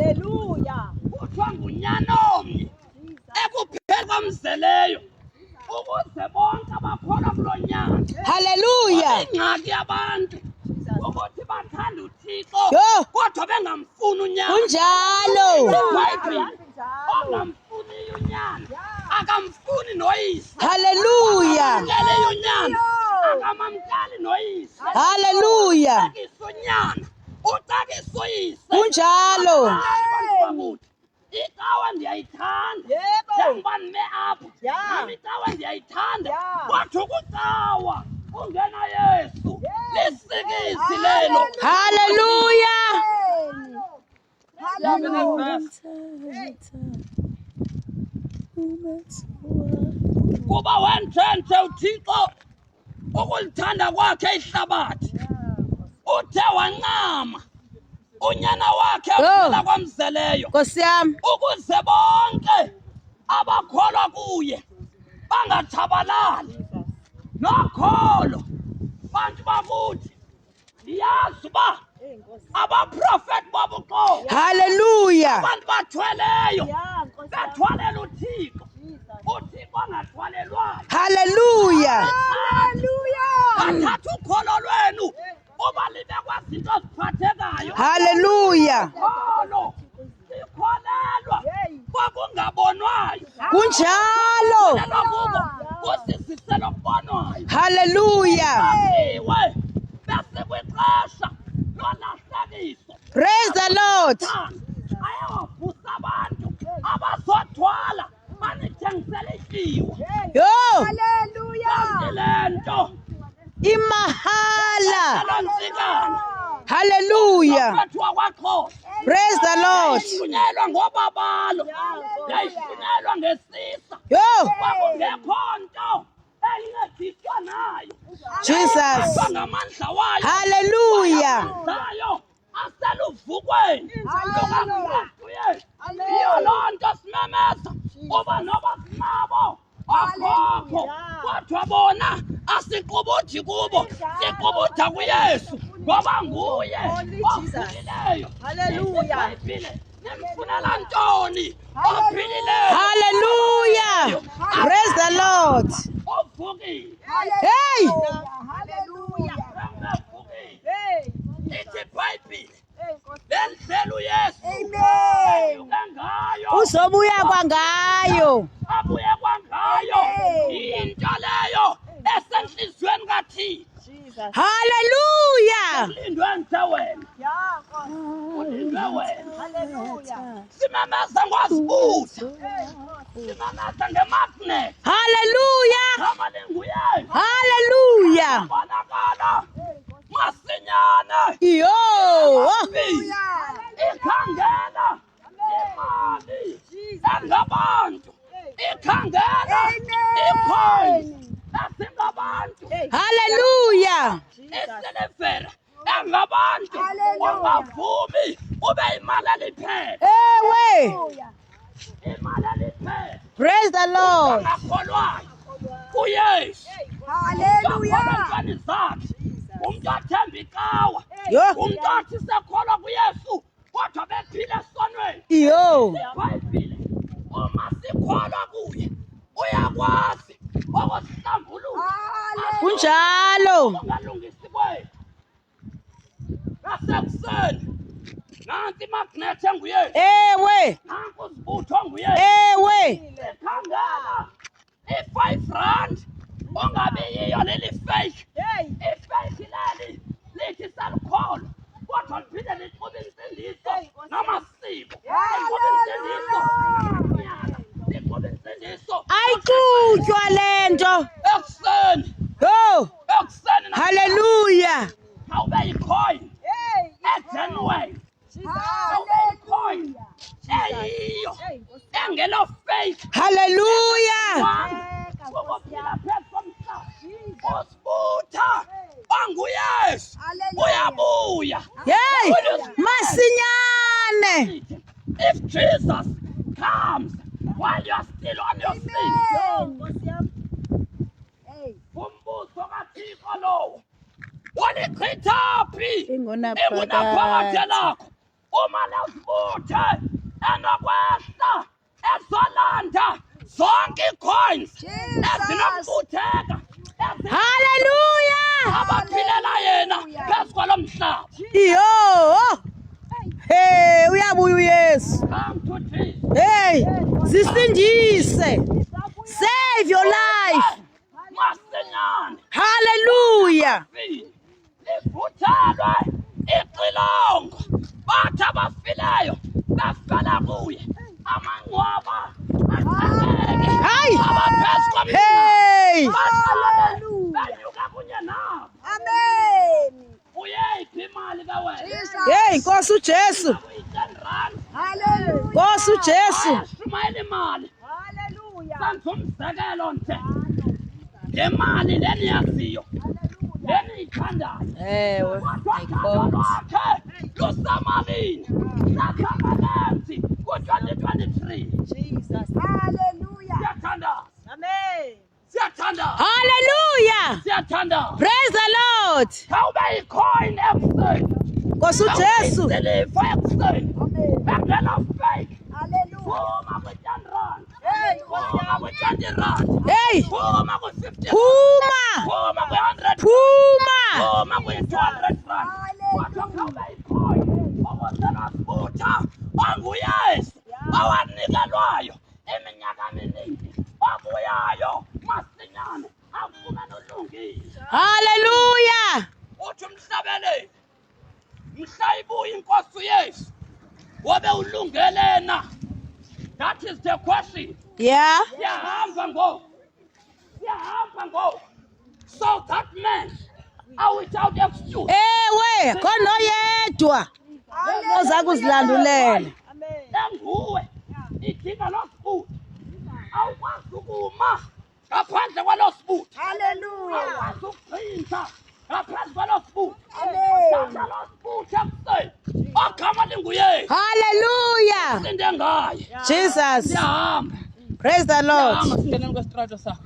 Haleluya. Kuthiwa ngunyana omnye ekuphela kwamzeleyo ukuze bonke abakholwa kulo nyana. Haleluya. Ingxaki yabantu ukuthi bathanda uThixo Yho. kodwa bengamfuni unyana. Kunjalo. IBhayibhile ongamfuniyo unyana akamfuni noyise. Haleluya. Amkeleyo unyana akamamkeli noyise. Haleluya. Ucakisa unyana ucakisa uyise. Kunjalo. Hayi, bantu bakuthi, Icawa ndiyayithanda. Yebo. Njengoba ndime apha. Ya. Nami icawa ndiyayithanda. Ya. Kodwa ukucawa ungena Yesu. Yes. Lisikizi lelo. Haleluya. Hallelujah. Kuba wentshenthe uThixo ukulithanda kwakhe ihlabathi. Uthe wancama unyana wakhe Oh. kuphela kwamzeleyo. Nkosi yami. Ukuze bonke abakholwa kuye bangatshabalali. Nokholo bantu bakuthi ndiyazi uba abaprofeti bobuxoki Haleluya. abantu bathweleyo Ya, Nkosi yami. bethwalela uThixo Jesus. uThixo angathwalelwayo. Haleluya. Hallelujah. Bathatha ukholo lwenu uba libe kwezinto eziphathekayo. Haleluya. Kholo sikholelwa kwakungabonwayo. Kunjalo. Kholelwa kuko kusizisela okubonwayo. Haleluya. Bathiwe besikwixesha lolahlekiso. Praise the Lord. Ayawavusa abantu abazothwala banithengisele ityiwa. Yo, Hallelujah. Kanti le nto imahala. loo ntsikana Haleluya. Profethi wakwaXhosa Praise the Lord. yayishunyelwa ngobabalo, yayishunyelwa ngesisa. Yo, Kwakungekho nto eyincediswa nayo. Jesus. Kodwa ngamandla wayo. Haleluya. Zayo aseluvukweni lukaKristu Yesu. Yiyo loo nto simemeza uba noba sinabo okhokho kodwa bona asiqubuthi kubo, siqubutha kuYesu ngoba nguye ovukileyo. Hallelujah. IBhayibhile nimfunela ntoni ophilileyo? Haleluya. Praise the Lord. Uvukile. Hey! Hallelujah. Uvukile. Hey. Ithi iBhayibhile Hey, Nkosi. le ndlela uYesu Amen. enyuke ngayo Uzobuya kwangayo. abuye kwangayo into leyo esenhliziyweni kaThixo. Jesus. Haleluya. Ulindwe nje wena, Ya, Nkosi. ulindwe wena. Hallelujah. Simemeza ngozibutha, Hey, Nkosi. simemeza ngemagnet. Haleluya. Gama linguYesu. Haleluya. Bonakala masinyane. Yo. Ikhangela imali engabantu, ikhangela icoins ezingabantu, Haleluya. isilivera engabantu. Ungavumi ube imali eliphela, Ewe. Hallelujah. imali eliphela. Praise the Lord. Angakholwayo kuYesu, Hallelujah. akholwa zakhe, umntu athemba icawa, Yo. umntu athi sekholwa kuYesu kodwa bephila esonweni. Yo. IBhayibhile uma sikholwa kuye uyakwazi ukusihlambulula Kunjalo. ungalungisi kwethu. Nasekuseni nansi imagnethi enguYesu, Ewe. nanku uzibutho onguYesu. Ewe. Ikhangela i-5 rand ungabi yiyo leli fake. Hey. Ifake leli lithi salukholo kodwa liphinde lixube insindiso namasiko. Lixube insindiso neminyaka. Lixube insindiso Ayixutywa lento. ekuseni, Yo. ekuseni. Haleluya. Awube yicoin Hey. egenuine, Jesus. awube yicoin eyiyo Hey, Nkosi. engelo fake. Haleluya. Ukuphila phezu komhlaba usibutha onguYesu uyabuya. Hey, masinyane. If Jesus comes while you are still on your sin, Yo, Nkosi yami. Hey. umbuso kaThixo lowo ulichitha phi Ingunaphakade. ingunaphakade lakho? Uma lezibuthe enokwehla ezolanda zonke ii-coins ezinokubutheka Haleluya. Abaphilela yena phezu kwalo mhlaba. Iyo. Hey, uyabuya uYesu. Come to Jesus. Hey, zisindise. Save your life. Masinyane. Hallelujah. Livuthelwe ixilongo, bathi abafileyo bafela kuye, amangcwaba aqaleke. Hayi. Abaphezu komhlaba Hey. baqale benyuka kunye nabo. Amen. Uyeyiphi imali ke wena? Jesus. Hey, Nkosi uJesu. Uyi-10 rand. Hallelujah. Nkosi uJesu. Ayashumayela imali. Hallelujah. Senza umzekelo nje ngemali leniyaziyo, leniyithandayo. Ewe. Kodwa lwakhe lusemalini lakhangalenzi ku-2023. Jesus. Hallelujah. Siyathandaza. Amen. Siyathandaza. Hallelujah. Siyathandaza. Praise the Lord. Khawube yicoin ekuseni. Nkosi uJesu. Isiliva ekuseni. Amen. Bengena fake. Hallelujah. Phuma kwi-10 rand. Hey. Phuma kwi-20 rand. Hey, Phuma kwi-50. phuma. Phuma kwi-100. Phuma. Phuma kwi-200 rand. Kodwa khawube yicoin ukuze nosibutha onguYesu owanikelwayo iminyaka eminingi obuyayo masinyane akufumene ulungile. Hallelujah. Uthi umhlabeleli, mhla ibuya inkosi uYesu, wobe ulungele na? That is the question. Yeah. Siyahamba ngoku, siyahamba ngoku, so that man are without excuse. Ewe, khona oyedwa oza kuzilandulela. Amen. Enguwe idinga loo sibutho. Awukwazi ukuma ngaphandle kwaloo sibutho. Hallelujah. Awukwazi ukuchintha ngaphezu kwaloo sibutho. Amen. Thatha loo sibutho ekuseni ogama linguYesu. Hallelujah. Sinde ngaye. Jesus. Siyahamba. Praise the Lord. Siyahamba, singeneni kwesitrato sakho.